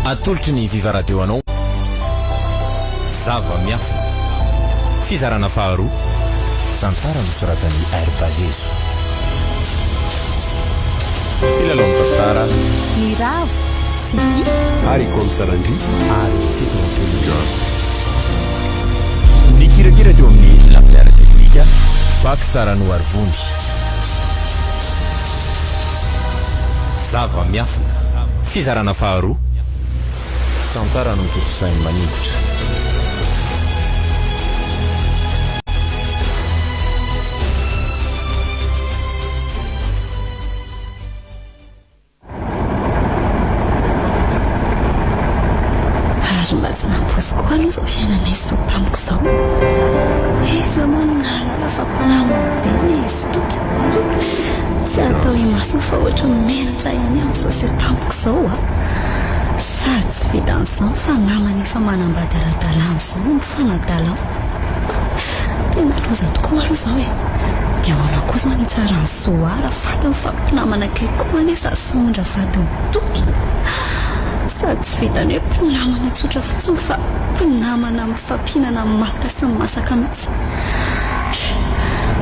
Atolotry ny Viva Radio anao. Zava-miafina. Fizarana faharoa. Tantara nosoratan'i R. Bazezo. Mpilalao ny tantara. Miravo, Fiffi. Ary i Coms Randria. Ary Tito Rakotojohn. Nikirakira teo amin'ny lafiny ara-teknika, Pax Ranoarivony. Zava-miafina. Fizarana faharoa. Tantara notontosain'i Maningotra. Ary mba tsy nampoiziko koa aloha izao fiainanay soa tamiko izao. Iza moa no nahalala fa mpinamana be ny izy Toky. Tsy atao imasony fa ohatry ny menatra ihany amin'izao seho tampoka izao a! Sady tsy vitan'izany fa namana efa manambady ara-dalàna izao no mifanadala ao. Tena loza tokoa aloha izao e! Dia ahoana koa izao ny hitsaran'i Zoara fantany fa mpinamana akaiky koa anie sady sahondra vadin'i Toky. Sady tsy vitan'ny hoe mpinamana tsotra fotsiny fa mpinamana mifampihinana manta sy ny masaka mihitsy.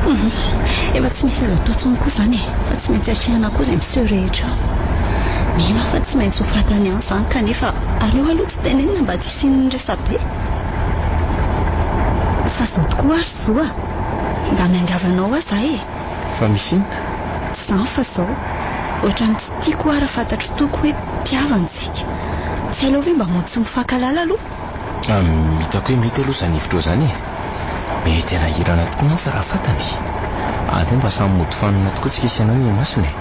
Humm. Efa tsy misy azo atao intsony koa izany e! Fa tsy maintsy atrehina koa izay miseho rehetra eo. Mino aho fa tsy maintsy ho fantany ihany izany kanefa aleo aloha tsy tenenina mba tsy hisian'ny resabe. Fa izao tokoa ary Zo a! Mba miangavy anao aho za e! Fa misy inona? Tsy izany fa izao. Ohatran'ny tsy tiako hoa raha fantatr'i Toky hoe mpihavana isika. Tsy aleo ve mba mody tsy mifankahalala aloha? Humm, hitako hoe mety aloha izany hevitrao izany e! Mety hanahirana tokoa mantsy raha fantany. Aleo mba samy mody fanina tokoa tsika sy ianao eo imasony e!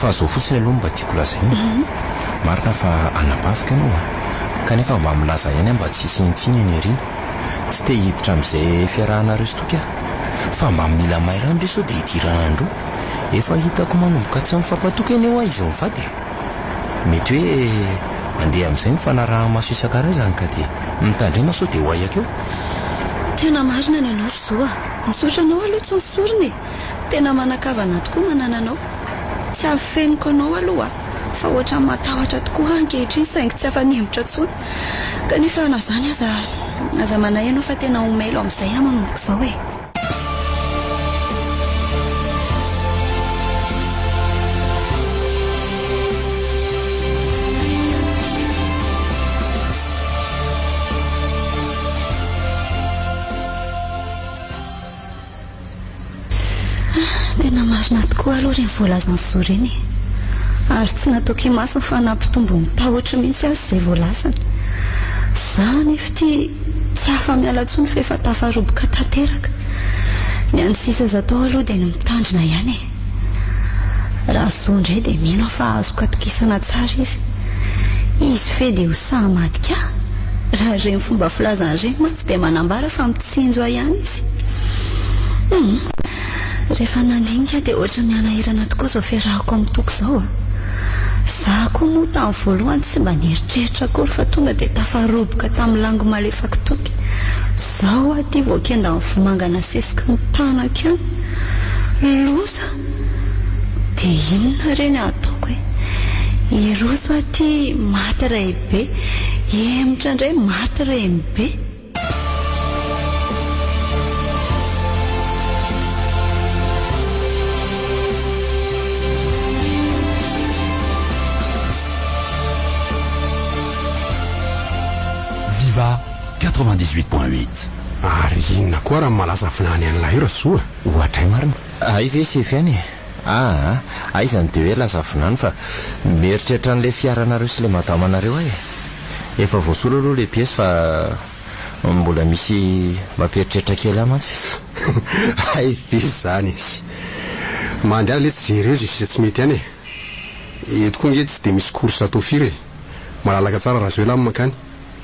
Fa izao fotsiny aloha no mba tiako lazaina. Marina fa anabaviko ianao an! Kanefa mba milaza ihany aho mba tsy hisiantsiny any aoriana. Tsy te hiditra amin'izay fiarahanareo sy Toky aho. Fa mba mila mailo ihany re sao dia hidirana an-droa. Efa hitako manomboka tsy mifampatoky anie hoa izy mivady e! Mety hoe handeha amin'izay ny fanaraha-maso isan-karazany ka dia mitandrema sao dia ho ahiako eo. Tena marina ny anao ry Zo a! Misaotra anao aloha tsy nisorona e! Tena manan-kavana tokoa manana anao. Tsy afeniko anao aloha fa ohatran'ny matahotra tokoa aho ankehitriny saingy tsy afa-nihemotra intsony. Kanefa na izany aza, aza manahy ianao fa tena ho mailo amin'izay aho manomboka izao e! Tena marina tokoa aloha ireny voalazan'i Zo ireny e. Ary tsy nataoko imasony fa nampitombo ny tahotro mihitsy aza izay voalazany. Izaho anefa ity tsy afa-miala intsony fa efa tafaroboka tanteraka. Ny an'ny sisa azo atao aloha dia ny mitandrina ihany e. Raha Zo indray dia mino aho fa azoko atokisana tsara izy. Izy fe dia ho sahy hamadika ahy? Raha ireny fomba filazany ireny mantsy dia manambara fa mitsinjo ahy ihany izy. Humm. Rehefa nandinika aho dia ohatran'ny hanahirana tokoa izao fiarahako amin'i Toky izao a. Izaho koa moa tamin'ny voalohany tsy mba nieritreritra akory fa tonga dia tafaroboka tamin'ny lango malefak'i Toky. Izaho aho ity vao kendan'ny vomanga nasesiky ny tanako ihany. Loza! Dia inona re ny hataoko e? Hiroso aho ity maty raibe, hihemotra indray maty renibe. Viva 98.8. Ary inona koa raha malaza vinany an'ilay io Rasoa? Ohatray marina. Hay ve sefo ihany e? Aa, aiza no dia hoe laza vinany fa mieritreritra an'ilay fiaranareo sy ilay madamanareo aho e. Efa voasolo aloha ilay piesy fa mbola misy mampieritreritra kely ahy mantsy. Hay ve izany e! Mandehana letsy jereo izay sisa tsy mety any e! Eto koa ange tsy dia misy course atao firy e! Malalaka tsara Rajoelina amin'ny mankany.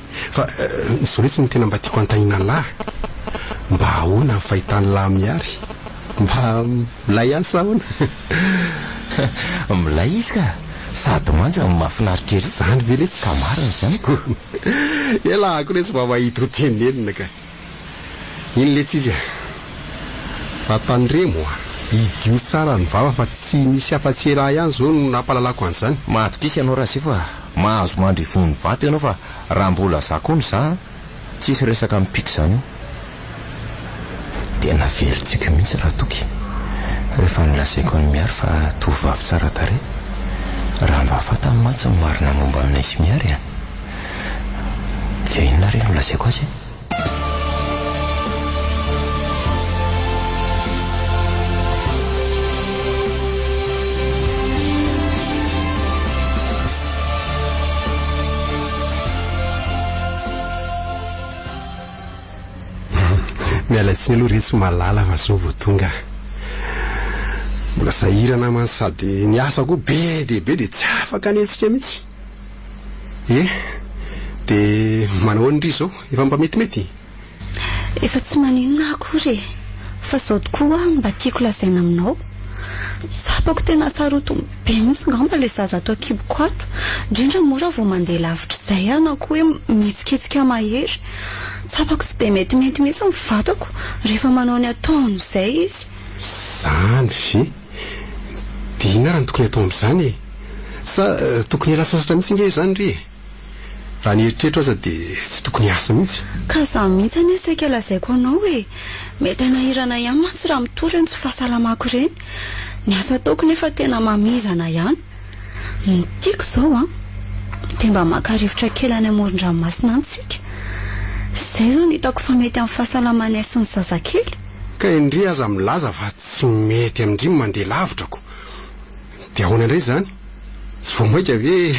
Fa izao letsy no tena mba tiako hanontaniana an'lah a! Mba ahoana ny fahitan'lah Mihary? Mba milay ihany sa ahoana? Milay izy ka! Sady manja no mahafinaritra ery. Zany ve letsy? Ka marina izany ko! Elah ko letsy mba mahita ho tenenina ka! Iny letsy izy a! Fa tandremo a! Hidio tsara ny vava fa tsy misy afa-tsy elah ihany izao no nampahalalako an'izany. Matokisa ianao Rasefo a! Mahazo mandry ivohon'ny vato ianao fa raha mbola za koa no za an, tsisy resaka mipika izany eo. Tena velon-tsiky mihitsy Ratoky rehefa nolazaiko an'i Mihary fa tovovavy tsara tarehy. Raha mba fantany mantsy ny marina momba anay sy Mihary an! Dia inona re no lazaiko azy e? Miala tsiny aloha retsy malala fa zao vao tonga. Mbola sahirana mantsy sady ny asa koa be dia be dia tsy afaka hanetsika mihitsy. Ie, dia manao ahoana ndry izao? Efa mba metimety? Efa tsy maninona akory e! Fa izao tokoa hoa no mba tiako lazaina aminao. Tsapako tena sarotiny be mihitsy ngamba ilay zaza ato an-kiboko ato, indrindra moa raha vao mandeha lavitra izay aho na koa hoe mihetsiketsika mahery. Tsapako tsy dia metimety mihitsy ny vatako rehefa manao ny ataony izay izy. Izany ve? Dia inona ary no tokony hatao amin'izany e? Sa tokony hiala sasatra mihitsy ange izany ry e? Raha ny eritreritro aza dia tsy tokony hiasa mihitsy. Ka izaho mihitsy anie saika lazaiko anao e! Mety hanahirana ihany mantsy raha mitory ireny tsy fahasalamako ireny. Ny asa ataoko nefa tena mamizana ihany. Ny tiako izao an, dia mba maka rivotra kely any amoron-dranomasina any tsika. Izay izao no hitako fa mety amin'ny fahasalamanay sy ny zazakely. Ka indry aza milaza fa tsy mety amin-dry ny mandeha lavitra ko. Dia ahoana indray izany? Tsy vao mainka ve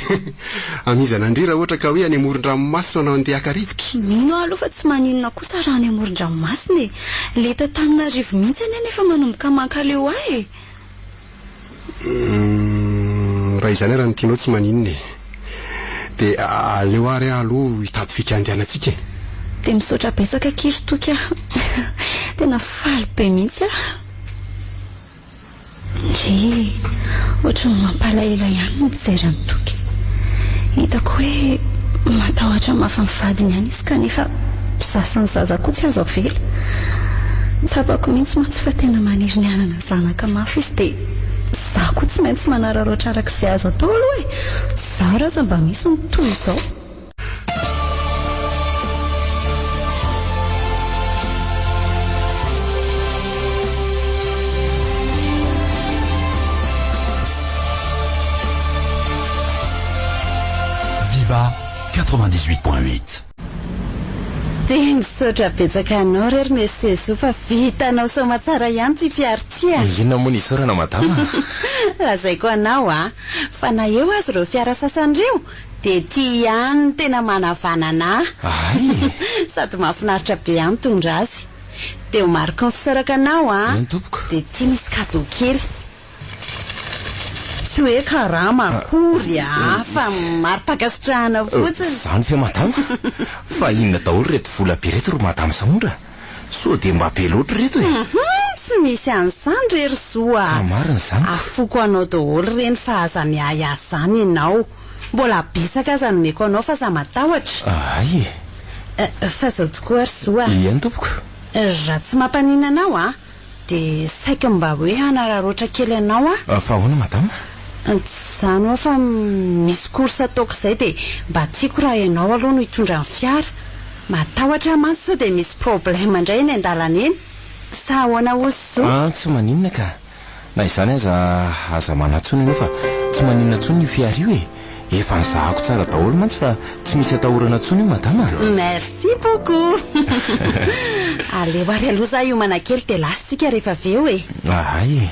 hamizana an-dry raha ohatra ka hoe any amoron-dranomasina no handeha haka rivotra? Mino aho aloha fa tsy maninona kosa raha any amoron-dranomasina e! Ilay eto Antananarivo mihitsy anie no efa manomboka mankaleo ahy e! Humm, raha izany ary no tianao tsy maninona e! Dia aleo ary aho aloha hitady fika handehanantsika e! Dia misaotra betsaka akia ry Toky a! Tena faly be mihitsy aho! Ndry, ohatran'ny mampalahelo ahy ihany ny mijery an'i Toky. Hitako hoe matahotra mafy ny vadiny ihany izy kanefa izaho sy ny zaza koa tsy azo avela. Tsapako mihitsy mantsy fa tena maniry ny hanana zanaka mafy izy dia izaho koa tsy maintsy manararaotra araka izay azo atao aloha e! Zara aza mba misy ny toy izao. Viva 98.8. Dia misaotra betsaka anao re ry Monsieur Zo fa vitanao soamatsara ihany ity fiara ity a! Inona moa ny isaorana madama a? Lazaiko anao a! Fa na eo aza ireo fiara sasany ireo dia ity ihany no tena manavanana ahy. Ay! Sady mahafinaritra be ahy mitondra azy. Dia ho mariky ny fisaorako anao a! Eny tompoko. Dia ity misy cadeau kely. Tsy hoe karama akory a! Fa mari-pankasitrahana fotsiny. Izany ve madama? Fa inona daholo ireto vola be ireto ry madama Sahondra? Sao dia mba be loatra ireto e? Hum, tsy misy an'izany re ry Zo a! Ka marina izany ko. Afoko anao daholo ireny fa aza miahiahy izany ianao. Mbola betsaka aza nomeko anao fa aza matahotra. Hay e! Fa izao tokoa ry Zo a! Eny tompoko. Raha tsy mampaninona anao a! Dia saika mba hoe hanararaotra kely anao aho. Fa ahoana madama? Tsy izany hoa fa misy course ataoko izay dia mba tiako raha ianao aloha no hitondra ny fiara. Matahotra aho mantsy sao dia misy problème indray eny an-dalana eny. Sa ahoana hozy Zo? An, tsy maninona ka. Na izany aza aza manahy intsony ianao fa tsy maninona intsony io fiara io e. Efa nozahako tsara daholo mantsy fa tsy misy atahorana intsony io madama a! Merci beaucoup! Aleo ary aloha za hiomana kely dia lasa tsika rehefa avy eo e! Ahay e!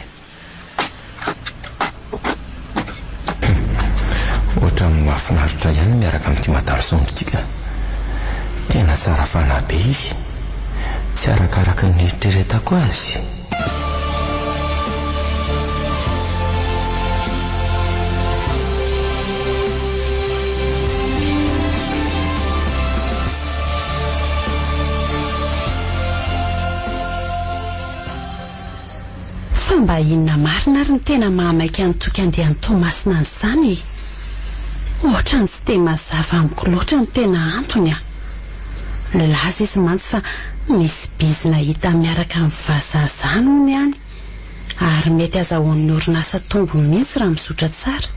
Ohatran'ny mahafinaritra ihany ny miaraka amin'ity madame Saonjo ity ka! Tena tsara fanahy be izy! Tsy arakaraka ny nieritreretako azy! Fa mba inona marina ary ny tena mahamaika an'i Toky handeha any Toamasina any izany e? Ohatran'ny tsy dia mazava amiko loatra ny tena antony a! Nilaza izy mantsy fa misy bizina hita miaraka amin'ny vazaha izany hono any ary mety azahoan'ny orinasa tombony mihitsy raha mizotra tsara.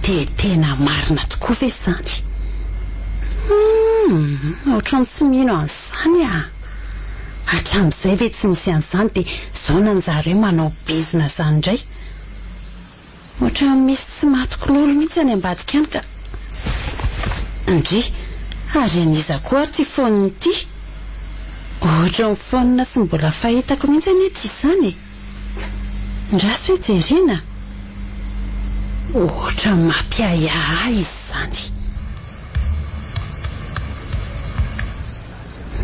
Dia tena marina tokoa ve izany? Humm, ohatran'ny tsy mino an'izany aho. Hatramin'izay ve tsy nisy an'izany dia izao nanjary hoe manao bizina izany indray? Ohatran'ny misy tsy matoky lolo mihitsy any ambadika any ka. Ndry, ary an'iza koa ary ity phone ity? Ohatran'ny phone tsy mbola fahitako mihitsy anie ity izany e! Ndraso hoe jerena? Ohatran'ny mampiahiahy ahy izy izany.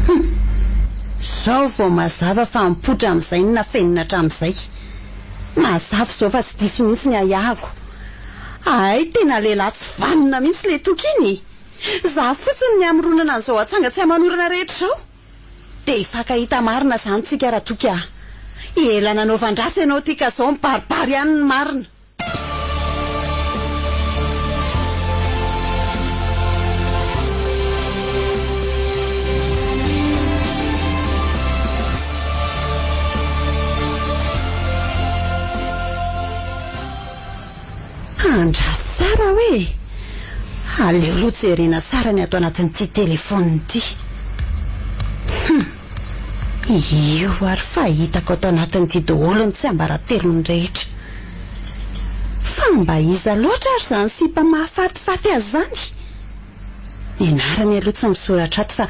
Hum! Izao vao mazava fa mipoitra amin'izay ny nafenina hatramin'izay. Mazava izao fa tsy diso mihitsy ny ahiahiko. Hay tena lehilahy tsy vanona mihitsy ilay Toky iny e! Izaho fotsiny ny hamoronana an'izao atsanga tsy aman'orana rehetra izao. Dia hifankahita marina izany tsika Ratoky a! Ela nanaovan-dratsy ianao ity ka izao mibaribary ihany ny marina. Andraso tsara hoe! Aleo aloha jerena tsara ny ato anatin'ity telefaonina ity. Hum! Io ary fa hitako ato anatin'ity daholo ny tsiambaratelony rehetra. Fa mba iza loatra ary izany sipa mahafatifaty azy izany? Ny anarany aloha tsy misoratra ato fa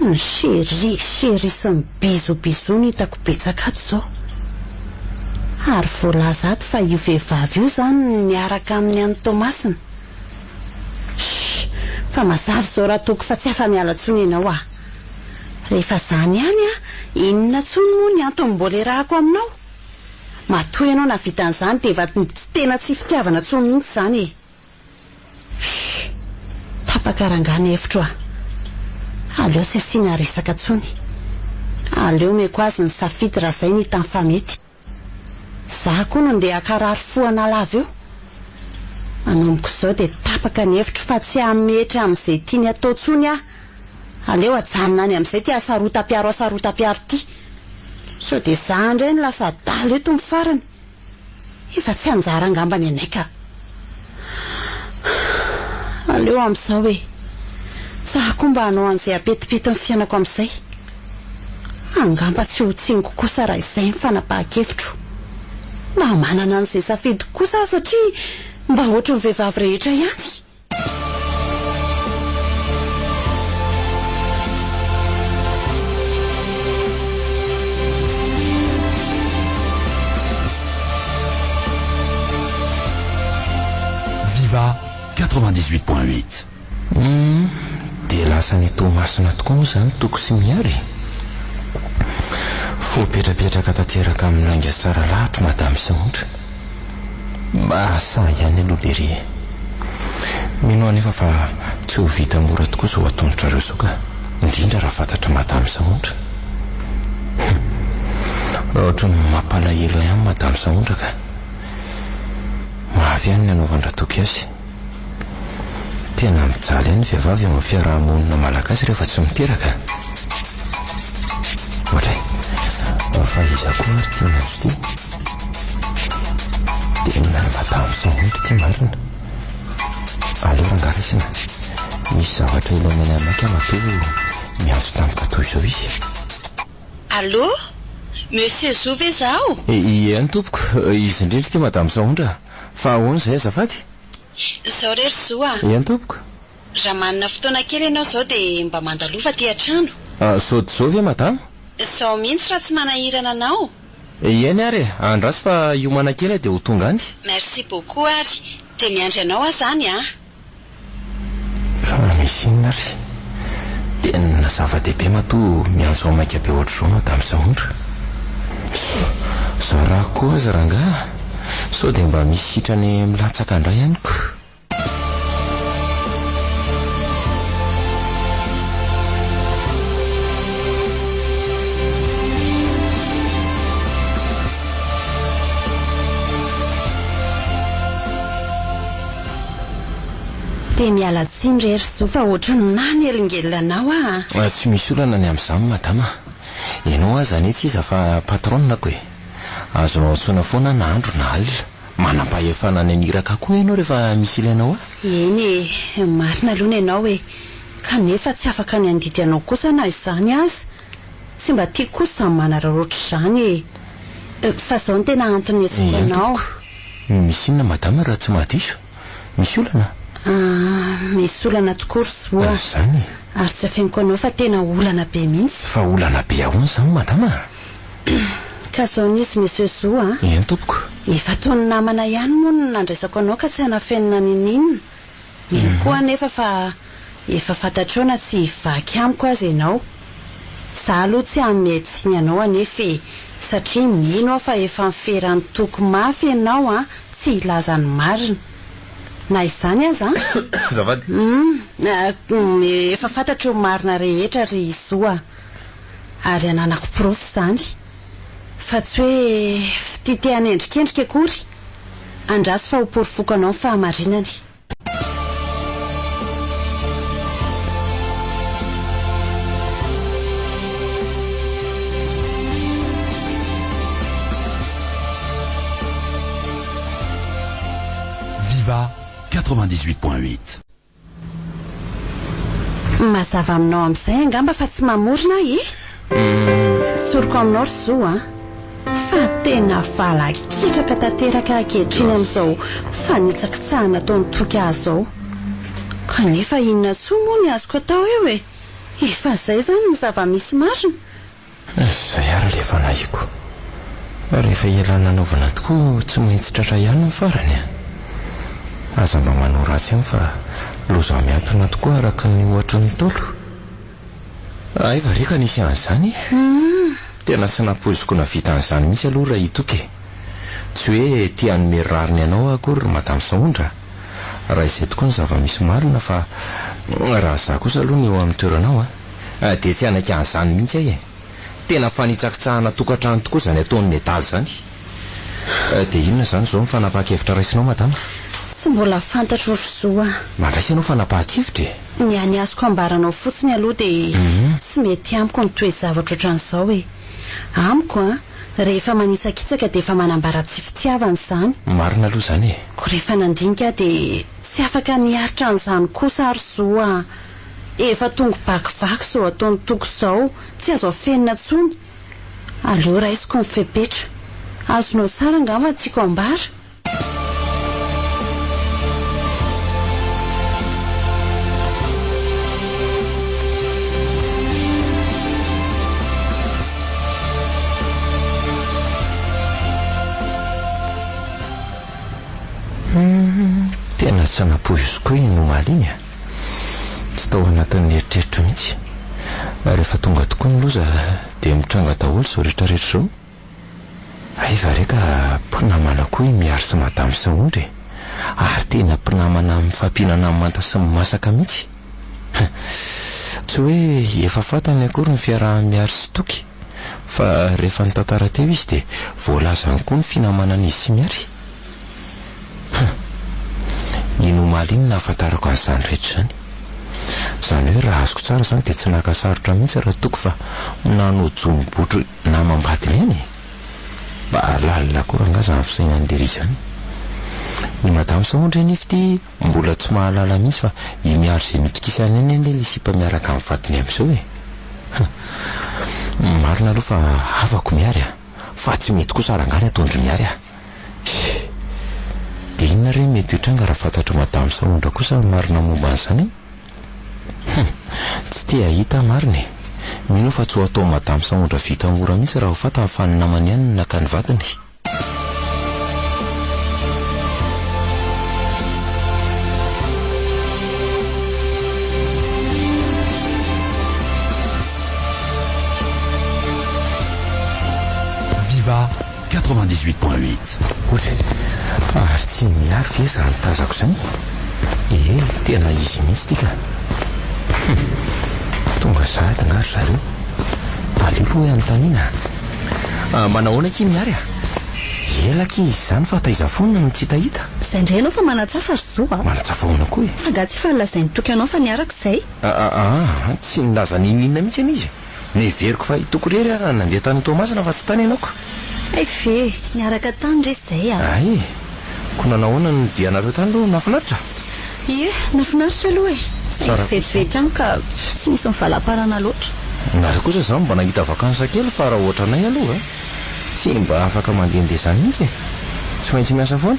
Ny chérie, chérie sy ny bisous bisous no hitako betsaka ato izao. Ary voalaza ato fa io vehivavy io izany no niaraka aminy any Toamasina. Shh! Fa mazava izao Ratoky fa tsy afa-miala intsony ianao ah! Rehefa izany ihany ah, inona intsony moa ny antony mbola iarahako aminao? Matoa ianao nahavita an'izany dia efa tena tsy fitiavana intsony mihitsy izany e! Shh! Tapaka rangahy ny hevitro a! Aleo tsy asiana resaka tsony. Aleo omeko azy ny safidy raha zay ny hitany fa mety. Za koa no ndeha hankarary fo an'ala avy eo. Manomboka izao dia tapaka ny hevitro fa tsy hametra amin'izay tiany atao tsony aho. Aleo ajanona any amin'izay ity hasarotam-piaro hasarotam-piaro ity. Sao dia za indray no lasa adala eto ny farany. Efa tsy anjara angamba ny anay ka. Aleo amin'izao e. Za koa mba hanao an'izay hampetimpety ny fiainako amin'izay. Angamba tsy ho tsiniko kosa raha izay ny fanapahan-kevitro. Mba manana an'izay safidiko kosa aho satria mba ohatry ny vehivavy rehetra ihany. Viva 98.8. Humm dia lasa any Toamasina tokoa moa izany Toky sy Mihary e? Voapetrapetraka tanteraka amin'ny lainga tsara lahatra Madame Sahondra. Mba sahy ihany aloha lery e! Mino aho anefa fa tsy ho vita mora tokoa izao atolotrareo izao ka! Indrindra raha fantatr'i Madame Sahondra. Hum! Ohatran'ny mampalahelo ahy ihany Madame Sahondra ka! Mafy ihany ny hanaovan-dRatoky azy. Tena mijaly ihany ny vehivavy eo amin'ny fiaraha-monina malagasy rehefa tsy miteraka. Ohatray, fa iza koa ary ity miantso ity? Tena madame Sahondra ity marina. Aleo rangahy raisina. Misy zavatra ilaina ny hamaika matoa miantso tampoka toy izao izy. Allô? Monsieur Zo ve izaho? Ie tompoko, izy indrindra ity madame Sahondra. Fa ahoana izay azafady? Izao re ry Zo a! Eny tompoko. Raha manana fotoana kely ianao izao dia mba mandalova aty an-trano. Zao dia zao ve madama? Izao mihitsy raha tsy manahirana anao. Eny ary e! Andraso fa hiomana kely aho dia ho tonga any. Merci beaucoup ary. Dia miandry anao aho izany an! Fa misy inona ary? Tena zava-dehibe matoa miantso ahy maika be ohatr'izao Madame Sahondra. Zarako koa aza rangahy, sao dia mba misy sitrany milatsaka indray any ko. Dia miala tsiny re ry Zo fa ohatran'ny nanelingelina anao aho a! Tsy misy olana ny amin'izany madama. Ianao aza anie tsy iza fa patronne-ko e. Azonao antsoina foana na andro na alina. Manam-pahefana any an'iraka koa ianao rehefa misy ilainao ahy. Eny e, marina aloha ny anao e. Kanefa tsy afaka ny handidy anao kosa na izany aza. Tsy mba tiako kosa izany manararaotra izany e. Fa izao no tena antony niantsoako Eny anao. tompoko. Misy inona madama raha tsy mahadiso? Misy olana? Ah, misy olana tokoa ry Zo a. Izany e. Ary tsy afeniko anao fa tena olana be mihitsy. Fa olana be ahoana izany madama? Ka izao no izy Monsieur Zo a. Eny tompoko. Efa toy ny namana ihany moa no nandraisako anao ka tsy hanafenina n'inon'inona. Mino koa anefa fa efa fantatrao na tsy hivaky amiko aza ianao. Za aloha tsy hanome tsiny anao anefa e, satria mino aho fa efa niferan'ny toky mafy ianao an, tsy hilaza ny marina. Na izany aza an. Azafady. Humm, efa fantatro ny marina rehetra ry Zo a. Ary ananako porofo izany. Fa tsy hoe fitia te hanendrikendrika akory. Andraso fa ho porofoko anao ny fahamarinany. Viva 98.8. Mazava aminao amin'izay angamba fa tsy mamorona aho e! Tsoriko aminao ry Zo a! Fa tena valaketraka tanteraka ankehitriny amin'izao fanitsakitsahana ataon'i Toky ahy izao. Kanefa inona intsony moa ny azoko atao eo e! Efa izay izany ny zava-misy marina. Izay ary ilay fanahiko. Rehefa ela nanaovana tokoa tsy maintsy tratra ihany ny farany a! Aza mba manao ratsy ihany fa loza mihantona tokoa araka ny ohatry ny Ntaolo. Hay va re ka nisy an'izany e! Tena tsy nampoiziko navita an'izany mihitsy aloha raha i Toky e! Tsy hoe te hanome rariny anao aho akory ry Madame Sahondra a! Raha izay tokoa ny zava-misy marina fa raha izaho kosa aloha no eo amin'ny toeranao a! Dia tsy hanaiky an'izany mihitsy aho e! Tena fanitsakitsahana tokantrano tokoa izany ataon'ny nedala izany. Dia inona izany izao ny fanapahan-kevitra raisinao madama? Tsy mbola fantatro ry Zo a! Mandraisa ianao fanapahan-kevitra e! Ny an'ny azoko ambara anao fotsiny aloha dia tsy mety amiko ny toe-javatra ohatran'izao e! Amiko an, rehefa manitsakitsaka dia efa manambara tsy fitiavana izany. Marina aloha izany e! Koa rehefa nandinika aho dia tsy afaka niharitra an'izany kosa aho ry Zo a! Efa tongo-bakivaky izao ataon'i Toky izao, tsy azo afenina intsony. Aleo raisiko ny fepetra. Azonao tsara angamba ny tiako ambara? Humm, tena tsy nampoiziko iny omaly iny a! Tsy tao anatin'ny eritreritro mihitsy. Rehefa tonga tokoa ny loza dia mitranga daholo izao rehetra rehetra izao. Hay va re ka mpinamana koa i Mihary sy Madame Sahondra e! Ary tena mpinamana mifampihinana ny manta sy ny masaka mihitsy. Tsy hoe efa fantany akory ny fiarahan'i Mihary sy Toky, fa rehefa nitantara teo izy dia voalazany koa ny finamanan'izy sy Mihary. Hum. Iny omaly iny nahafantarako an'izany rehetra izany. Izany hoe raha azoko tsara izany dia tsy naka sarotra mihitsy Ratoky fa nanao jono botry namam-badiny ihany e! Mba lalina koa rangaha izany fisainan'i lery izany. I Madame Sahondra anefa ity mbola tsy mahalala mihitsy fa i Miary izay nitokisany ihany anie ilay sipa miaraka amin'ny vadiny amin'izao e! Hum. Marina aloha fa havako Miary a! Fa tsy mety kosa rangaha ny ataon-dry Miary a! Hii. Dia inona re mety hitranga raha fantatr'i Madame Sahondra kosa ny marina momba an'izany e? Hum. Tsy te hahita aho marina e! Mino aho fa tsy ho ataon'i Madame Sahondra vita mora mihitsy raha ho fantany fa ny namany ihany no naka ny vadiny. Viva 98.8. Ory, ary tsy miaro ve izany tazako izany? Ee, tena izy mihitsy ity ka. Hum, tonga sahady angaha ry zareo? Aleo aloha hoe anontaniana. Ah, manahoana akia Miary a? Ela akia izy izany fa taiza foana no tsy hitahita? Izay indray ianao fa manatsafa ry Zo a! Manatsafa ahoana koa e? Fa angaha tsy efa nolazain'i Toky anao fa niaraka izay? Aa, tsy nilaza n'inon'inona mihitsy anie izy. Neveriko fa i Toky irery ary nandeha tany Toamasina fa tsy tany ianao ko. Hay ve! Niaraka tany re izay a! Hay e! Koa nanao ahoana ny dianareo tany aloha? Nahafinaritra? Ie, nahafinaritra aloha e! Saingy vetivety ihany ka tsy nisy nivalamparana loatra. Nareo kosa izany mba nahita vacances kely fa raha ohatranay aloha a! Tsy mba afaka mandehandeha izany mihitsy e! Tsy maintsy miasa foana.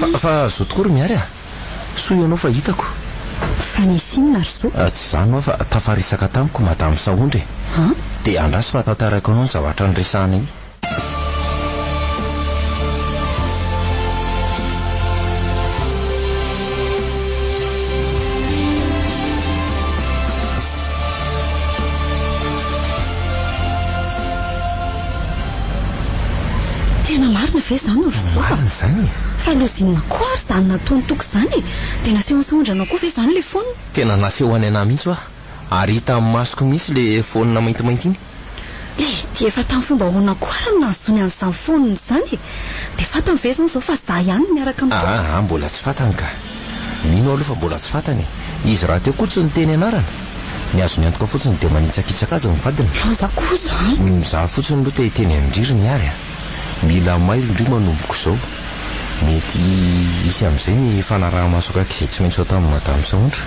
Fa, fa zao tokoa ry Miary a! Soa ianao fa hitako. Fa nisy inona ry Zo? Tsy izany hoa fa tafaresaka tamiko Madame Sahondra e! Dia andraso fa tantaraiko anao ny zavatra niresahanay. Tena marina ve izany ry Zoba? Marina izany e! Fa loza inona koa ary izany nataon'i Toky izany e? Dia nasehon'i Sahondra anao koa ve izany ilay phone? Tena nasehony anah mihitsy hoa! Ary hita amin'ny masoko mihitsy ilay phone maintimainty iny. Eh, dia efa tamin'ny fomba ahoana koa ary no nahazoany an'izany phone izany e? Dia fantany ve izany izao fa izaho ihany no miaraka amin'i Toky? Aa, mbola tsy fantany ka. Mino aho aloha fa mbola tsy fantany e. Izy rahateo koa tsy niteny anarana. Ny azony antoka fotsiny dia manitsakitsaka azy ny vadiny. Loza koa izany. Izaho fotsiny aloha te hiteny an-dry ry Miary a. Mila mailo ndry manomboka izao. Mety hisy amin'izay ny fanaraha-maso akaiky izay tsy maintsy ho atao amin'i Madame Sahondra.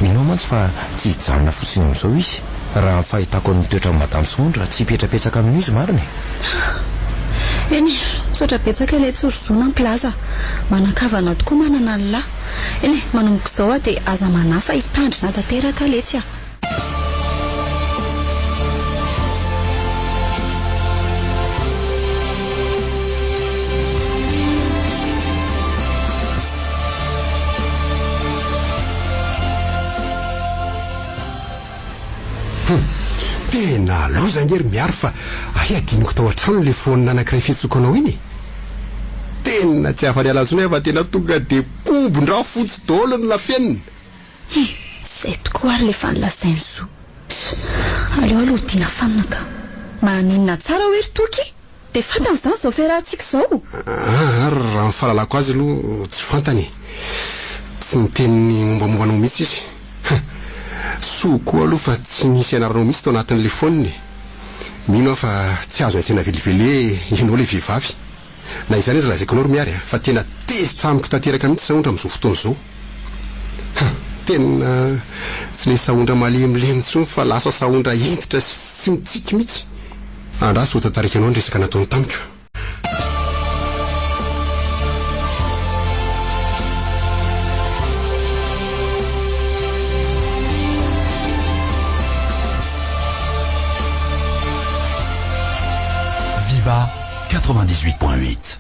Mino aho mantsy fa tsy hijanona fotsiny amin'izao izy. Raha ny fahitako ny toetran'i Madame Sahondra, tsy hipetrapetraka amin'io izy marina e. Eny e, misaotra betsaka ilay tsy ry zo nampilaza. Manan-kavana tokoa manana an'lah. Eny e, manomboka izao aho dia aza manahy fa hitandrina tanteraka aho letsy a. Hum! Tena loza ange ry Miary fa hay adinoko tao an-trano ilay phone anankiray fiantsoko anao iny e! Tena tsy afa-niala intsony aho fa tena tonga dia kobon-drafotsy daholo ny nafenina. Hum! Zay tokoa ary le efa nolazain'i Zo. Aleo aloha hodiana fanina ka. Maninona tsara hoe ry Toky? Dia fantany izany izao fiarahantsika izao? Aa, raha ny fahalalako azy aloha tsy fantany e. Tsy niteny ny mombamomba anao mihitsy izy. Hum! Soa koa aloha fa tsy nisy anaranao mihitsy tao anatin'ilay phone e. Mino aho fa tsy azo an-tsaina velively hoe ianao ilay vehivavy. Na izany aza lazaiko anao ry Miary a, fa tena tezitra amiko tanteraka mihitsy Sahondra amin'izao fotoana izao. Ha! Tena tsy ilay Sahondra malemilemy intsony fa lasa Sahondra hentitra sy tsy mitsiky mihitsy. Andraso ho tantaraiko anao ny resaka nataony tamiko. Viva 98.8.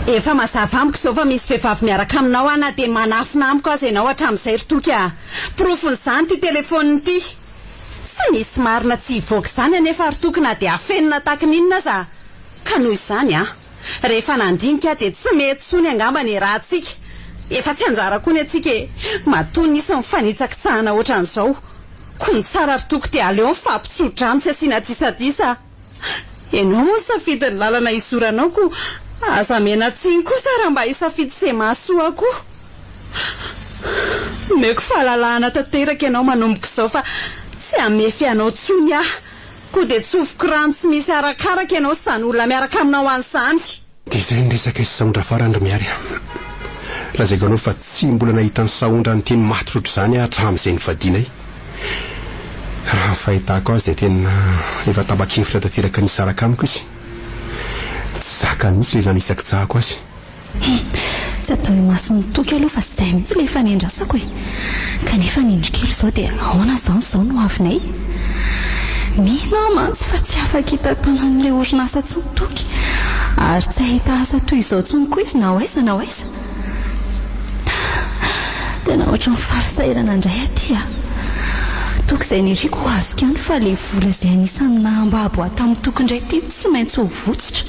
Efa mazava amiko izao fa misy vehivavy miaraka aminao aho na dia manafina amiko aza ianao hatramin'izay ry Toky a! Porofon'izany ity telefaonina ity. Tsy misy marina tsy hivoaka izany anefa ry Toky na dia afenina tahaka ny inona aza. Ka noho izany an! Rehefa nandinika aho dia tsy mety intsony angamba ny iarahantsika. Efa tsy anjara koa ny antsika e! Matoa nisy ny fanitsakitsahana ohatran'izao. Koa ny tsara ry Toky dia aleo mifampitso-drano tsy asiana disadisa a! Ianao moa nisafidy ny lalana hizoranao koa aza miana-tsiny kosa raha mba hisafidy izay mahasoa koa. Omeko fahalalahana tanteraka ianao manomboka izao fa tsy hamefy anao intsony aho. Koa dia tsofiko rano tsy misy arakaraka ianao sy izany olona miaraka aminao any izany. Dia izay ny resaka sy Sahondra farany ry Miary a! Lazaiko anao fa tsy mbola nahita an'i Sahondra niteny matotra ohatr'izany aho hatramin'izay nivadianay. Raha ny fahitako azy dia tena efa tapa-kevitra tanteraka ny hisaraka amiko izy. Tsy zakany mihitsy ilay nanitsakitsahako azy. Tsy atao imason'i Toky aloha fa izay mihitsy ilay efa niandrasako e! Kanefa ny indro kely izao dia ahoana izany izao no avinay? Mino aho mantsy fa tsy afaka hitantana an'ilay orinasa intsony Toky ary tsy hahita asa toy izao intsony koa izy na ho aiza na ho aiza. Tena ohatran'ny faly sahirana indray aty a! Toky izay niriko ho azoko ihany fa ilay vola izay anisan'ny nahambabo ahy tamin'i Toky indray ity tsy maintsy ho votsotra.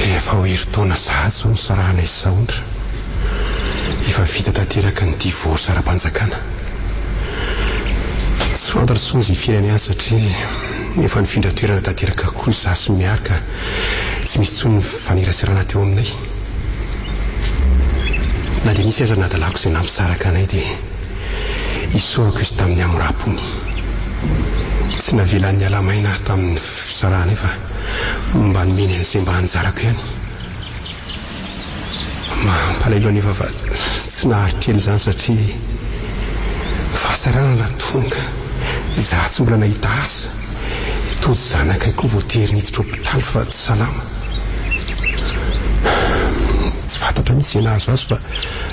Efa ho herintaona sahady izao nisarahanay sy Sahondra. Efa vita tanteraka ny divorce ara-panjakana. fantatra intsony izay fiainany any satria efa nifindra toerana tanteraka koa izaho sy Miary ka tsy misy intsony ny fifaneraserana teo aminay. Na dia nisy aza ny hadalako izay nampisaraka anay dia isaorako izy tamin'ny hamoram-pony. Tsy navelany niala maina aho tamin'ny fisarahanay fa mba nomeny an'izay mba anjarako ihany. Mampalahelo anefa fa tsy naharitra ela izany satria fahasahiranana tonga, izaho tsy mbola nahita asa, i Tojo zanakay koa voatery niditra hopitaly fa tsy salama. Tsy fantatra mihitsy izay nahazo azy fa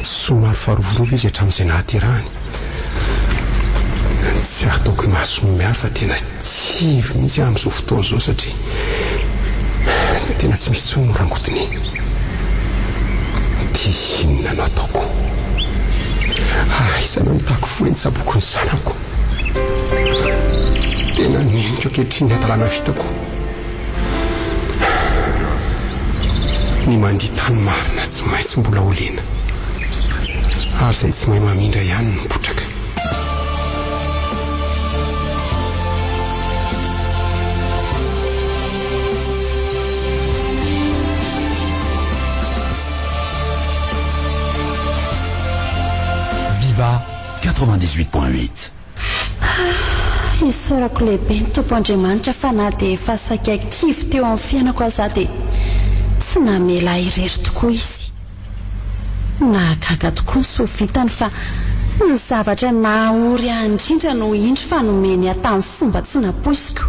somary farovorova izy hatramin'izay nahaterahany. Tsy ataoko imaso miaro fa tena Kivy mihitsy aho amin'izao fotoana izao satria tena tsy misy intsony no rangotiny e. Dia inona no ataoko? Aiza no ahitako vola hitsaboako ny zanako? Tena neniko ankehitriny ny hadalana vitako. Ny mandia tany marina tsy maintsy mbola ho lena. Ary izay tsy mahay mamindra ihany no potraka. Viva 98.8. Isaorako lehibe ny Tompo Andriamanitra fa na dia efa saika kivy teo amin'ny fiainako aza aho dia tsy namela ahy irery tokoa Izy. Nahagaga tokoa ny soa vitany fa ny zavatra nahaory ahy indrindra no indro fa nomeny ahy tamin'ny fomba tsy nampoiziko.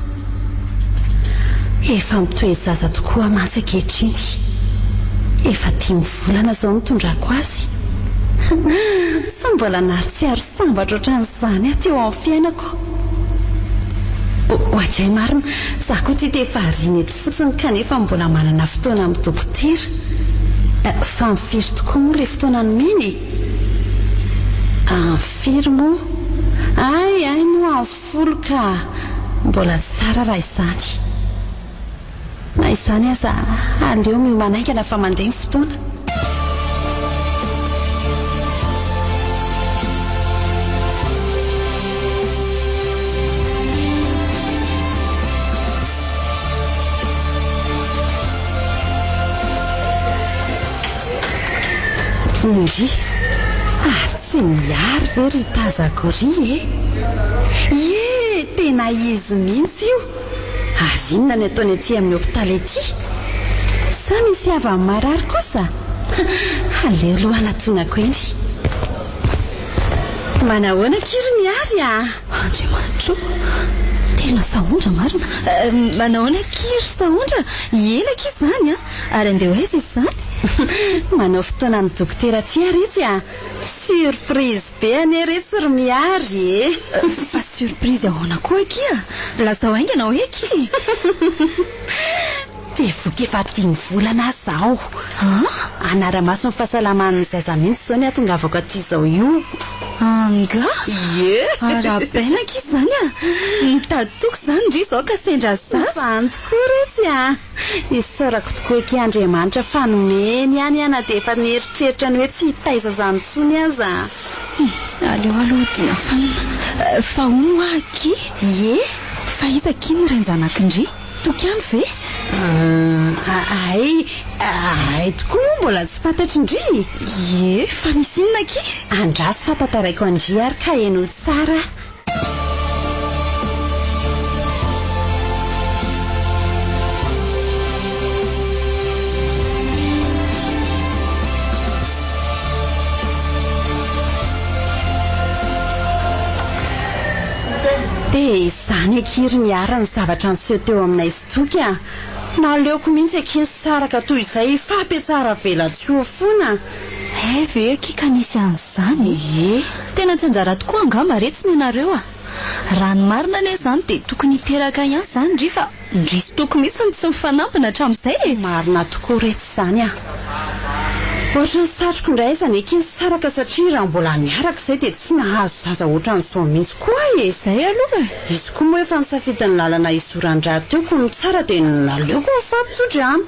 Efa mitoe-jaza tokoa aho mantsy ankehitriny. Efa dimy volana izao nitondrako azy. Tsy mbola nahatsiaro sambatra ohatran'izany aho teo amin'ny fiainako. Oadray marina, za koa ity dia variana eto fotsiny kanefa mbola manana fotoana amin'ny dokotera. Fa amin'ny firy tokoa moa ilay fotoana nomena e? Amin'ny firy moa? Hay, hay moa amin'ny folo ka! Mbola tsy tara raha izany. Na izany aza, aleo miomana haingana fa mandeha ny fotoana. Ndry! Ary tsy miary ve ry tazako ry e? Ie! Tena izy mihitsy io! Ary inona ny ataony aty amin'ny hopitaly aty? Sa misy havany marary kosa? Aleo aloha hanatonako eny. Manahoana akia ry Miary a! Andriamanitra o! Tena Sahondra marina! Manahoana akia ry Sahondra? Ela akia izany an! Ary andeha ho aiza izy izany? Manao fotoana amin'ny dokotera aty ary etsy a! Surprise be anie retsy ry Miary e! Fa surprise ahoana koa akia? Lazao haingana hoe akia e! Bevoka efa dimy volana aho izao. Hanara-maso ny fahasalaman'ny zaza mihitsy izao ny hahatongavako aty izao io. Angaha? Ie! Arahabaina akia izany a! Mitady toky izany ndry izao ka sendra zaza. Izany tokoa retsy a! Isaorako tokoa eky Andriamanitra fa nomeny ihany aho na dia efa nieritreritra ny hoe tsy hitaiza izany intsony aza. Hum, aleo aloha hodiana fanina. Fa hono hoa akia? Ie! Fa iza akia ny rain-janak'i ndry? Toky ihany ve? Hay, hay tokoa moa mbola tsy fantatry ndry e! Ie, fa nisy inona akia? Andraso fa tantaraiko an-dry ary ka henoy tsara. Dia izany akia ry Miary ny zavatra niseho teo aminay sy Toky a! Naleoko mihitsy akia nisaraka toy izay hifampihatsaravelatsihy foana. Hay ve akia ka nisy an'izany e! Ie. Tena tsy anjara tokoa angamba retsy ny anareo a! Raha ny marina anie izany dia tokony hiteraka ihany izany ndry fa ndry sy Toky mihitsy no tsy nifanampina hatramin'izay e! Marina tokoa retsy izany a! Ohatry ny satriko indray aza anie akia nisaraka satria raha mbola niaraka izay dia tsy nahazo zaza ohatran'izao mihitsy koa aho e! Izay aloha e! Izy koa moa efa nisafidy ny lalana hizoran-drahateo koa ny tsara dia naleoko nifampitso-drano.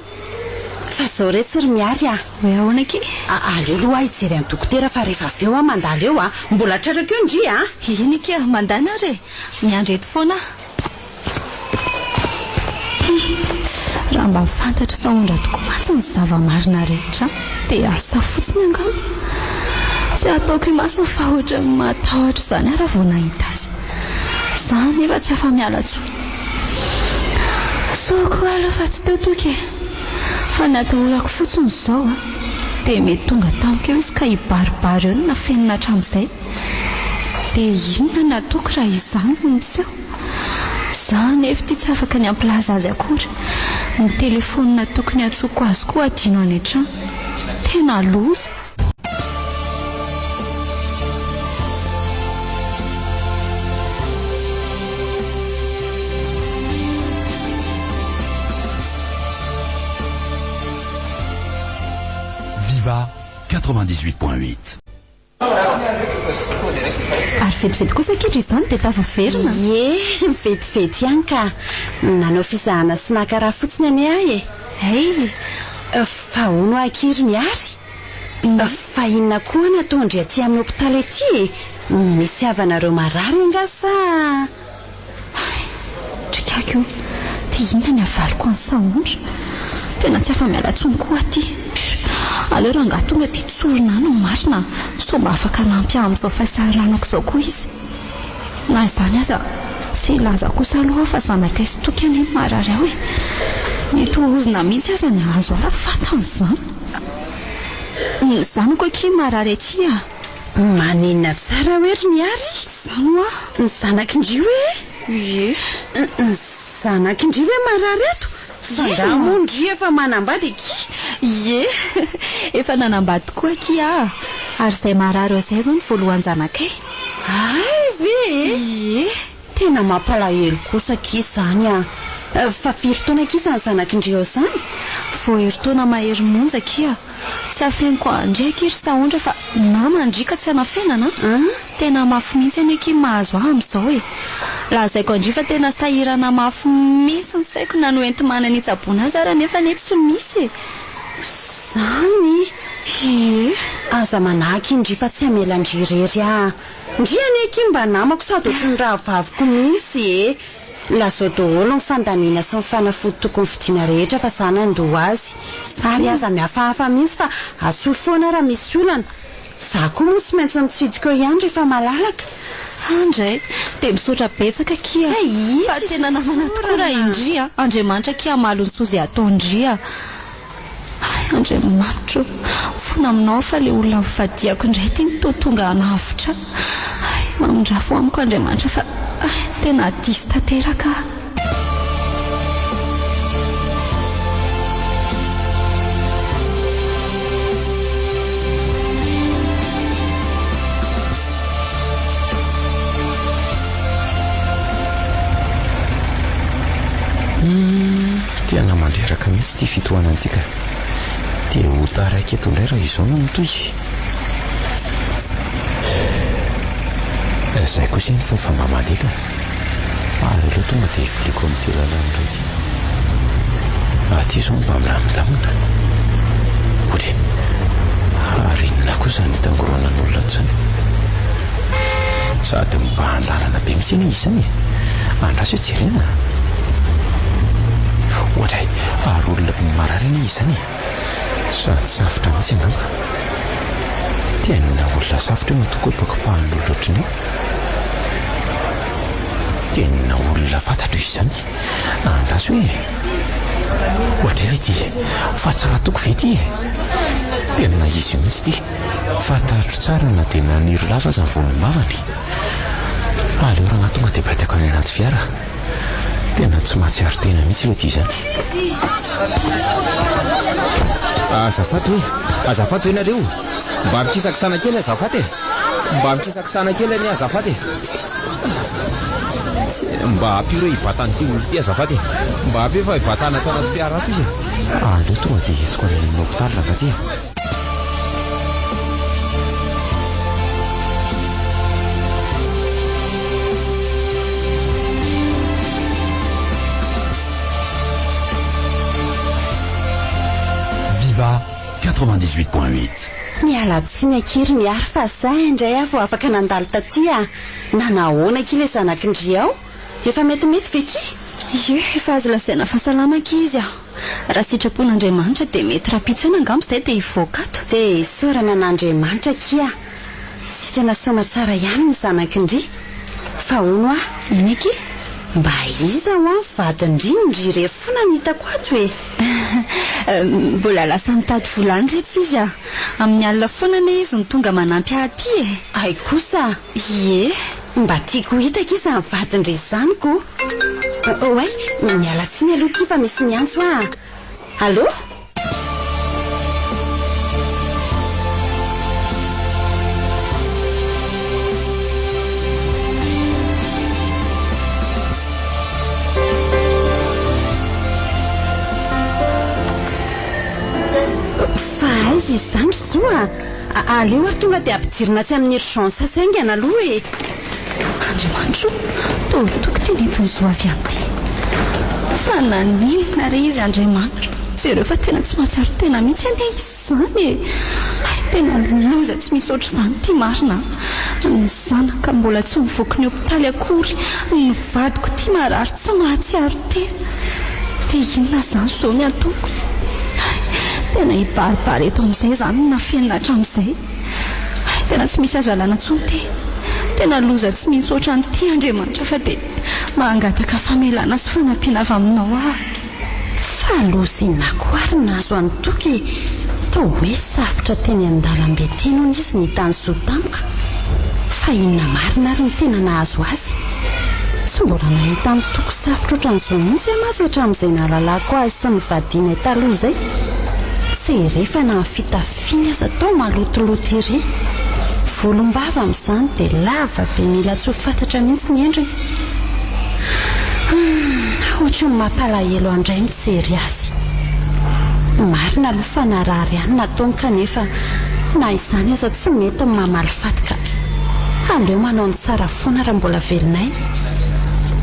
Fa izao retsy ry Miary a! Hoe ahoana akia? Aleo aloha aho hijery an'i dokotera fa rehefa avy eo aho mandalo eo a! Mbola tratrako eo ndry a! Eny akia, mandana ary e! Miandry eto foana aho. Raha mba fantatr'i Sahondra tokoa mantsy ny zava-marina rehetra dia asa fotsiny angamba. Tsy ataoko imasony fa ohatran'ny matahotra izany aho raha vao nahita azy. Izaho anefa tsy afa-miala intsony. Soa koa aloha fa tsy teo Toky e. Fa ny atahorako fotsiny izao a, dia mety tonga tampoka eo izy ka hibaribary eo ny nafenina hatramin'izay. Dia inona no ataoko raha izany no miseho? Za anefa ity tsy afaka ny hampilaza azy akory. Ny telefaonina tokony hiantsoako azy koa adino any an-trano. Tena loza! Viva 98.8. Ary vetivety kosa akia izany dia tafaverina. Ie, vetivety ihany ka. Nanao fizahana sy naka rà fotsiny anie aho e. Hay! Fa hono akia ry Miary? Fa inona koa no ataon-dry aty amin'ny hopitaly aty e? Misy havanareo marary angaha sa? Hay! Ry gaga io, dia inona ny havaliko an'i Sahondra? Tena tsy afa-miala intsony koa aty. Aleo rangahy tonga dia tsorina any ny marina, sao mba afaka hanampy ahy amin'izao fahasahiranako izao koa izy. Na izany aza, tsy hilaza kosa aloha aho fa zanakay sy Toky anie no marary ao e. Mety ho ozona mihitsy aza ny hahazo ahy raha fantany izany. Ny zanako akia marary aty a! Maninona tsara hoe ry Miary? Izany hoa? Ny zanak'i ndry hoe? Ie. Ny zanak'i ndry ve marary ato? Fa angaha moa ndry efa manambady akia? Ie, efa nanambady tokoa akia aho. Ary izay marary ao izay izao no voalohan-janakay. Hay ve e? Ie. Tena mampalahelo kosa akia izany an! Fa firy taona akia izany zanak'i ndry ao izany? Vao herintaona mahery monja akia. Tsy afeniko andry akia ry Sahondra fa nama ndry ka tsy anafenana an! Tena mafy mihitsy anie akia ny mahazo ahy amin'izao e! Lazaiko andry fa tena sahirana mafy mihitsy ny saiko na ny hoenti-manana hitsaboana azy ary anefa anie tsy misy e! Izany? Ie! Aza manahy akia ndry fa tsy hamela ndry irery aho. Ndry anie akia mba namako sady ohatry ny rahavaviko mihitsy e! Lazao daholo ny fandaniana sy ny fanafody tokony vidiana rehetra fa za nandoa azy. Ary aza mihafahafa mihitsy fa antsoy foana raha misy olana. Za koa moa tsy maintsy mitsidika eo ihany rehefa malalaka. Andray, dia misaotra betsaka akia. Fa tena namana tokoa raha i ndry a. Andriamanitra akia hamaly ny soa izay ataon-dry a. Hay Andriamanitra ô, mifona aminao aho fa ilay olona nivadihako indray ity no toa tonga hanavotra ahy. Hay, mamindrafo amiko Andriamanitra fa hay, tena diso tanteraka aho. Humm, tena mandreraka mihitsy. Ity fitohanana ity ka. Dia ho taraiky eto indray raha izao no mitohy. Izay kosa eny fa efa mba mandeha ka. Aleo tonga dia hiviliako amin'ity lalana iray ity. Aty izao mba milamindamina. Ory. Ary inona koa izany hitangoronan'olona ato izany? Sady mibahan-dalana be mihitsy anie izy izany e. Andraso hoe jerena. Oadray, ary olona marary anie izy izany e. Sady safotra mihitsy angamba. Tena olona safotra io matoa kopakopahan'olona ohatran'io. Tena olona fantatro izy izany. Andraso e. Oadray ve ity? Fa tsara toko ve ity e? Tena izy mihitsy ity. Fantatro tsara na dia naniry lava aza ny volombavany. Aleo rangahy tonga dia baitako any anaty fiara. Tena tsy mahatsiaro tena mihitsy ilay ity izany. Azafady hoe, azafady hoe nareo. Mba mikisakisana kely azafady e. Mba mikisakisana kely anie azafady e. Mba ampio re hibatan'ity olona ity azafady e. Mba ampio fa hibatana ato anaty fiara ato izy e. Aleo tonga dia entiko any amin'ny hopitaly rangahy ity e. Miala tsiny akia ry Miary fa zay indray aho vao afaka nandalo taty a! Nanahoana akia ilay zanaky ndry ao? Efa metimety ve kia? Ie, efa azo lazaina fa salama akia izy a! Raha sitrapon'Andriamanitra dia mety rahampitso eny angamba izay dia hivoaka ato. Dia isaorana an'Andriamanitra akia! Sitrana soamatsara ihany ny zanaky ndry. Fa hono hoa. Iny akia? Mba iza hoa ny vadin-dry no ndry irery foana no hitako ato e? Mbola lasa nitady vola any re tsy izy a! Amin'ny alina foana anie izy no tonga manampy ahy aty e! Hay kosa! Ie! Mba tiako ho hita akia izany vadin-dry izany ko! Oay, miala tsiny aloha akia fa misy miantso aho a! Allô? Fa aiza izy izany ry Zo a? Aleo ary tonga dia ampidirina atsy amin'ny urgence atsy haingana aloha e! Andriamanitro o! Toa toko ity nentin'i Zo avy any ity. Fa naninona re izy Andriamanitro? Jereo fa tena tsy mahatsiaro tena mihitsy anie izy izany e! Hay tena loza tsy misy ohatr'izany ity marina a! Ny zanaka mbola tsy mivoky ny hopitaly akory, ny vadiko ity marary tsy mahatsiaro tena. Dia inona izany izao ny ataoko? Hay tena hibaribary eto amin'izay izany ny nafenina hatramin'izay. Hay tena tsy misy azo alana intsony ity. Tena loza tsy misy ohatran'ity Andriamanitra fa dia mangataka famelana sy fanampiana avy aminao aho. Fa loza inona koa ary nahazo an'i Toky e? Toa hoe safotra teny an-dalambe teny hono izy nahita an'i Zo tampoka. Fa inona marina ary no tena nahazo azy? Tsy mbola nahita an'i Toky safotra ohatran'izao mihitsy aho mantsy hatramin'izay nahalalako azy sy nivadianay taloha izay. Tsy re fa na ny fitafiany aza toa malotoloto ery. Volombava amin'izany dia lava be mila tsy ho fantatra mihitsy ny endriny. Humm, ohatry ny mampalahelo ahy indray mijery azy. Marina aloha fa narary ihany nataony kanefa na izany aza tsy mety ny mamaly faty ka. Aleo manao ny tsara foana raha mbola velon'aina.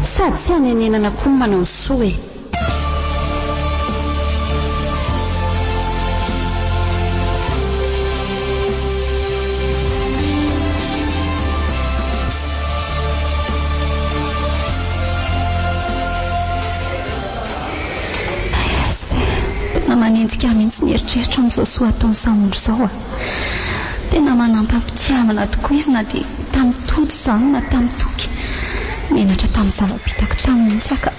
Sady tsy hanenenana koa ny manao ny soa e. PS, Tena manenjika ahy mihitsy ny eritreritra amin'izao soa ataon'i Sahondra izao a! Tena manampy am-pitiavana tokoa izy na dia tamin'ny tody izany na tamin'ny toky. Menatra tamin'ny zava-bitako taminy mihitsy aho ka.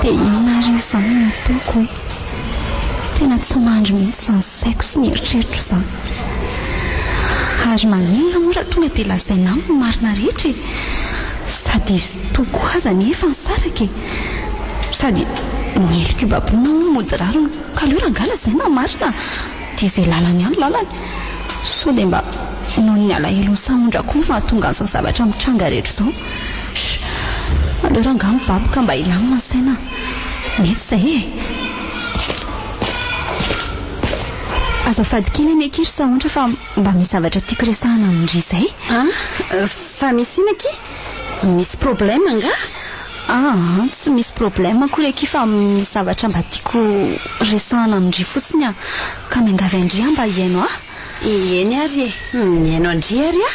Dia inona ary izany no ataoko e? Tena tsy mandry mihitsy izany saiko sy ny eritreritro izany. Ary maninona moa raha tonga dia lazaina aminy ny marina rehetra e? Sady izy toa koa aza anie efa nisaraka e! Sady ny heloko ibaboana hono mody rariny ka aleo rangahy lazaina ny marina dia izay lalany ihany lalany. Sao dia mba noho ny alahelon'i Sahondra koa no mahatonga an'izao zavatra mitranga rehetra izao. Sh! Aleo rangahy mibaboka mba hilamina ny saina. Mety izay e! Azafady kely anie akia ry Sahondra fa mba misy zavatra tiako resahana amin-dry izay. An! Fa misy inona akia? Misy problème angaha? Aa! Tsy misy problème akory akia fa misy zavatra mba tiako resahana amin-dry fotsiny aho. Ka miangavy an-dry aho mba hihaino ahy. Eny ary e! Mihaino an-dry ary aho.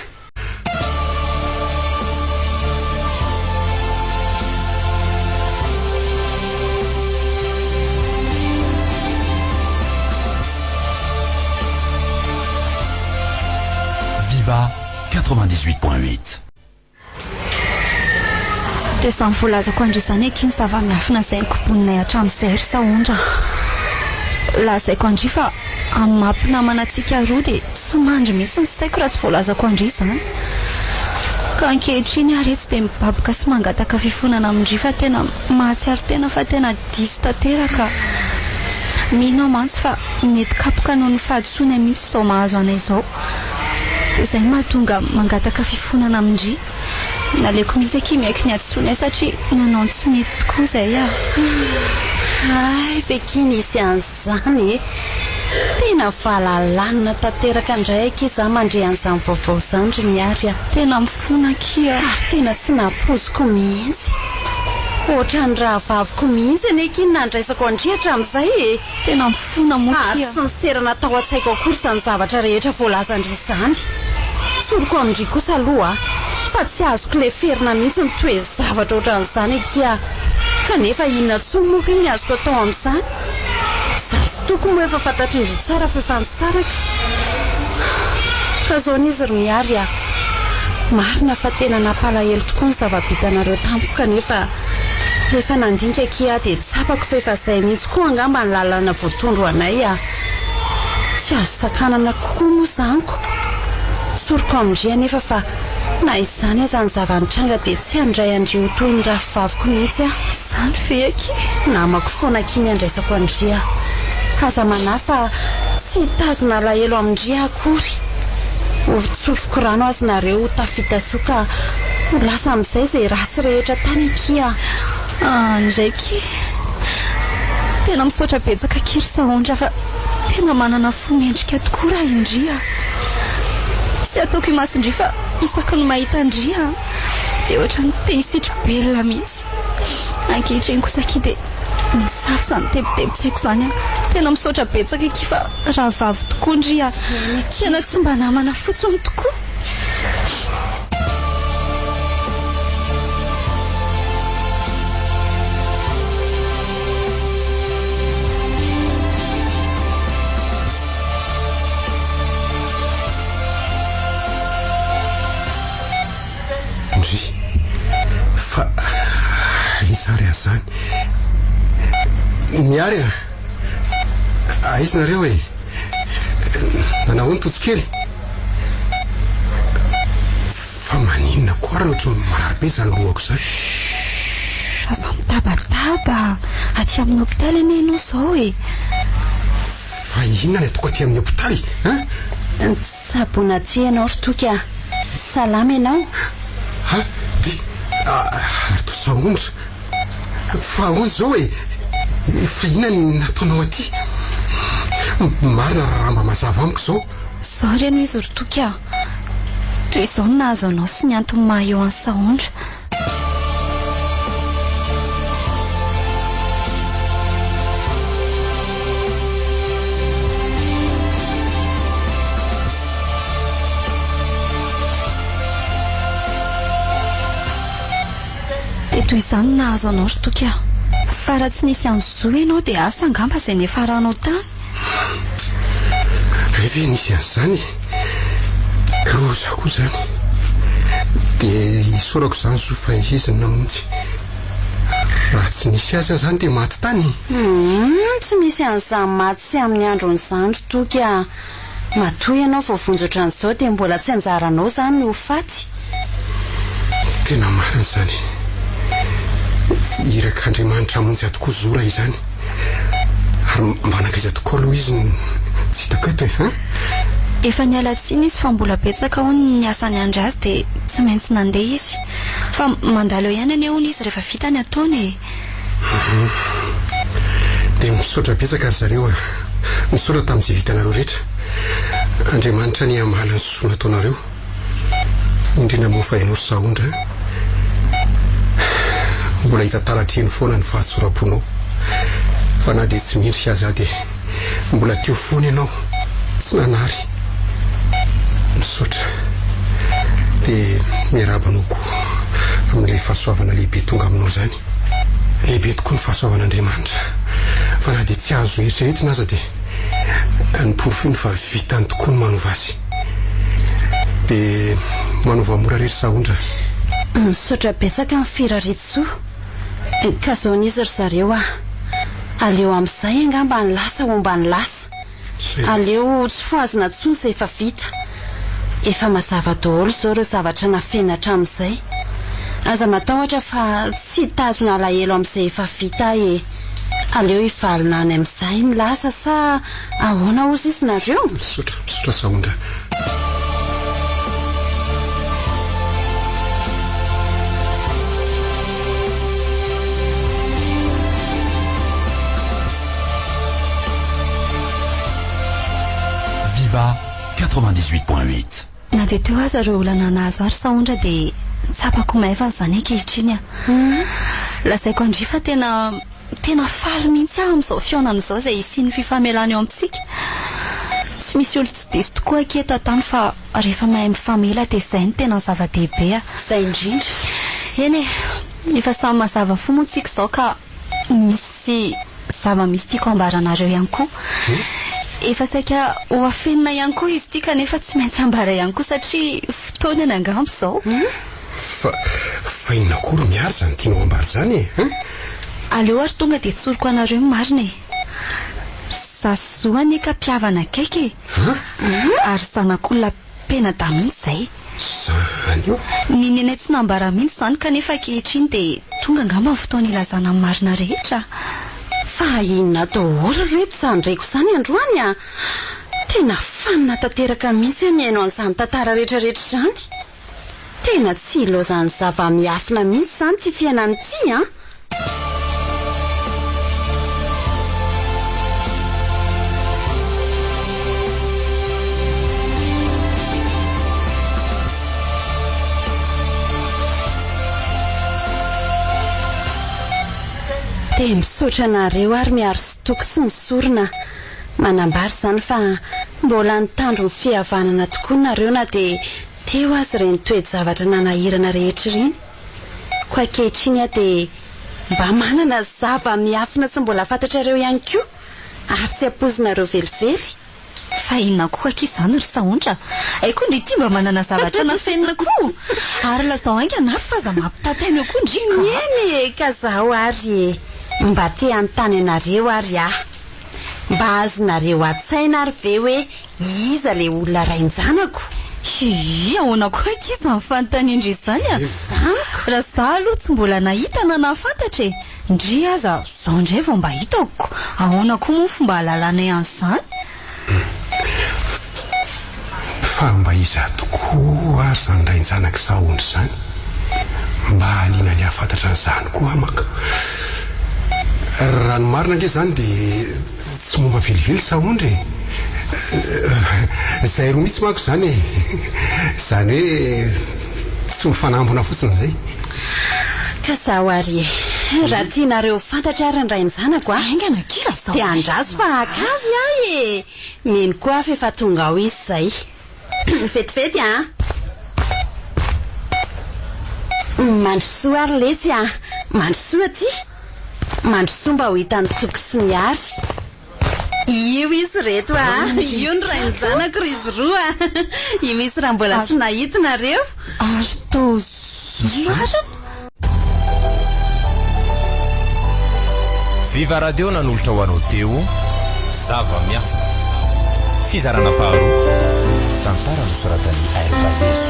Viva 98.8. Dia izany voalazako an-dry izany akia ny zava-miafina izay nokoboninay hatramin'izay ry Sahondra a! Lazaiko an-dry fa amin'ny maha mpinamana antsika roa dia tsy mandry mihitsy ny saiko raha tsy voalazako an-dry izany. Ka ankehitriny aho retsy dia mibaboka sy mangataka fifonana amin-dry fa tena mahatsiaro tena fa tena diso tanteraka aho. Mino aho mantsy fa mety kapoka noho ny fahadisoanay mihitsy izao mahazo anay izao. Dia izay no mahatonga mangataka fifonana amin-dry. Naleoko mihitsy akia miaiky ny hadisoanay satria nanao ny tsy nety tokoa izay aho. Hay ve akia nisy an'izany e! Tena valalanina tanteraka indray akia izaho mandre an'izany vaovao izany ry Miary a! Tena mifona akia. Ary tena tsy nampoiziko mihitsy. Ohatran'ny rahavaviko mihitsy anie akia ny nandraisako an-dry hatramin'izay e! Tena mifona moa Ary akia. tsy niserana tao an-tsaiko akory izany zavatra rehetra voalazan-dry izany. Tsoriko amin-dry kosa aloha fa tsy azoko leferina mihitsy ny toe-zavatra ohatran'izany akia. Kanefa inona intsony moa kay ny azoko atao amin'izany? Izaho sy Toky moa efa fantatrin-dry tsara fa efa nisaraka. Fa izao anie izy ry Mihary a! Marina fa tena nampalahelo tokoa ny zava-bitanareo tamiko kanefa rehefa nandinika akia aho dia tsapako fa efa izay mihitsy koa angamba ny lalana voatondro anay a! Tsy azo sakanana kokoa moa izany ko! Tsoriko amin-dry anefa fa na izany aza ny zava-nitranga dia tsy handray an-dry ho toy ny rafivaviko mihitsy aho. Izany ve akia? Namako foana akia ny andraisako an-dry a! Aza manahy fa tsy hitazona alahelo amin-dry aho akory. Ho tsofiko rano aza nareo ho tafita soa ka ho lasa amin'izay izay ratsy rehetra tany akia a! Ah ndray akia! Tena misaotra betsaka akia ry Sahondra fa tena manana fo mendrika tokoa raha i ndry a! Tsy ataoko imason-dry fa isaky ny mahita an-dry aho dia ohatran'ny te hisitri-belona mihitsy. Ankehitriny kosa akia dia misafo izany tebitebin-tsaiko izany aho. Tena misaotra betsaka akia fa rahavavy tokoa ndry a! Tena tsy mba namana fotsiny tokoa. Ndry! Fa aiza ary azany? Miary a! Aiza nareo e? Nanahoana Tojo kely? Fa maninona koa ary ohatran'ny marary be izany lohako izany? Shh! Aza mitabataba! Aty amin'ny hopitaly anie ianao izao e! Fa inona ny ataoko aty amin'ny hopitaly an? Tsaboina aty ianao ry Toky a! Salama ianao? Ha? Dia ary toa sahondra. Fa ahoana izao e? Fa inona ny nataonao aty? Marina raha mba mazava amiko izao. Izao re no izy ry Toky a! Toy izao no nahazo anao sy ny antony maha eo an'i Sahondra. Dia toy izany no nahazo anao ry Toky a! Fa raha tsy nisy an'i Zo ianao dia asa angamba izay niafaranao tany. Hay ve nisy an'izany e? Loza koa izany. Dia isaorako izany Zo fa izy no namonjy. Raha tsy nisy azy aho izany dia maty tany e! Humm, tsy misy an'izany maty tsy amin'ny androny izany ry Toky a! Matoa ianao voavonjy ohatran'izao dia mbola tsy anjaranao izany ny ho faty. Tena marina izany. Irak'Andriamanitra hamonjy ahy tokoa Zora izany. Ary mba nankaiza tokoa aloha izy no tsy hitako eto e, hein? Efa niala tsiny izy fa mbola betsaka hono ny asa niandry azy dia tsy maintsy nandeha izy. Fa mandalo eo ihany anie hono izy rehefa vita ny ataony e. Dia misaotra betsaka ry zareo a! Misaotra tamin'izay vitanareo rehetra. Andriamanitra anie hamaly ny soa nataonareo. Indrindra moa fa ianao ry Sahondra a! Mbola hita taratra eny foana ny fahatsoram-ponao. Fa na dia tsy mendrika aza aho dia mbola teo foana ianao, tsy nanary. Misaotra. Dia miarahaba anao koa amin'ilay fahasoavana lehibe tonga aminao izany. Lehibe tokoa ny fahasoavan'Andriamanitra fa na dia tsy azo eritreretina aza dia ny porofo iny fa vitany tokoa ny manova azy. Dia manova mora re ry Sahondra. Misaotra betsaka ny firariantsoa. Ka zao anie ry zareo ah. Aleo amin'izay angamba ny lasa homba ny lasa. Aleo tsy fohazina intsony izay efa vita. Efa mazava daholo izao ireo zavatra nafenina hatramin'izay. Aza matahotra fa tsy hitazona alahelo amin'izay efa vita aho e. Aleo hivalona any amin'izay ny lasa sa ahoana hozy izy nareo? Misaotra, misaotra Sahondra. Viva 98.8. Na dia teo aza ireo olana nahazo ahy ry Sahondra dia tsapako ho maivana izany ankehitriny aho. Lazaiko an-dry fa tena tena faly mihitsy aho amin'izao fihaonana izao izay hisian'ny fifamelana eo amintsika. Tsy misy olon-tsy diso tokoa akia eto an-tany fa rehefa mahay mifamela dia izay no tena zava-dehibe a. Izay indrindra. Eny e, efa samy mazava fo moa tsika izao ka misy zava-misy tiako ambara anareo ihany koa. Efa saika ho afenina ihany koa izy ity kanefa tsy maintsy ambara ihany koa satria fotoanany angamba izao. Fa, fa inona koa ry Miary izany tianao ambara izany e? Hein? Aleo ary tonga dia tsoriko anareo ny marina e. Za sy Zo anie ka mpihavana akaiky e. Ary zanak'olona mpianadahy mihitsy izay. Zany io. Ny nenay tsy nambara mihitsy izany kanefa ankehitriny dia tonga angamba ny fotoana ilazana ny marina rehetra. Fa inona daholo ry reto izany reko izany androany a! Tena fanina tanteraka mihitsy aho mihaino an'izany tantara rehetra rehetra izany. Tena tsy ilaozan'ny zava-miafina mihitsy izany ity fiainana ity an! Dia misaotra anareo ary miaro sy toky sy ny sorona. Manambara izany fa mbola nitandro ny fihavanana tokoa nareo na dia teo aza ireny toe-javatra nanahirana rehetra ireny. Koa ankehitriny aho dia mba manana zava-miafina tsy mbola fantatrareo ihany koa ary tsy ampoizinareo velively. Fa inona koa akia izany ry Sahondra? Hay koa ndry ity mba manana zavatra nafenina koa! Ary lazao haingana ary fa aza mampitataina eo koa ndry ka! Eny e, ka zaho ary e! Mba te hanontany anareo ary aho. Mba azonareo an-tsaina ary ve hoe Iza le olona rain-janako? Hii, ahoana koa akia izany fanontanian-dry izany a? Zanako? Raha za aloha tsy mbola nahita na nahafantatra e! Ndry aza zao indray vao mba hitako, ahoana koa moa ny fomba ahalalanay an'izany? Fa mba iza tokoa ary izany rain-janak'i Sahondra izany? Mba hahaliana ny hahafantatra an'izany koa aho manko. Raha ny marina ange izany dia tsy momba velively Sahondra e! Izay roa mihitsy manko izany e! Izany hoe tsy mifanambina fotsiny izay. Ka zaho ary e! Raha tianareo ho fantatra ary ny rain-janako a! Haingana akia lazao Dia andraso fa haka azy aho e! Mino koa aho f'efa tonga ao izy izay. Vetivety a! Mandrosoa ary letsy a! Mandrosoa aty! Mandrosoa mba ho hitan'i Toky sy Mihary. Io izy ireto a! Io ny rain-janako ry izy roa a! Io izy raha mbola tsy nahita nareo. Ary toa zo marina? Viva Radio nanolotra ho anao teo Zava-miafina. Fizarana faharoa. Tantara nosoratan'i Airbazezo.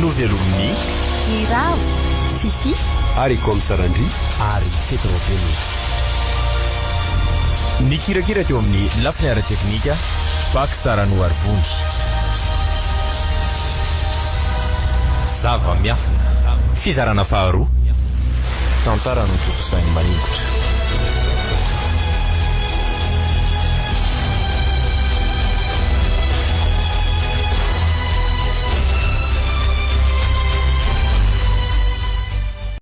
Novelomin'i. Niravo, Fiffi. Ary i Coms Randria. Ary Fety Raobelina. Nikirakira teo amin'ny lafiny ara-teknika, Pax Ranoarivony. Zava-miafina. Fizarana faharoa. Tantara notontosain'i Maniko.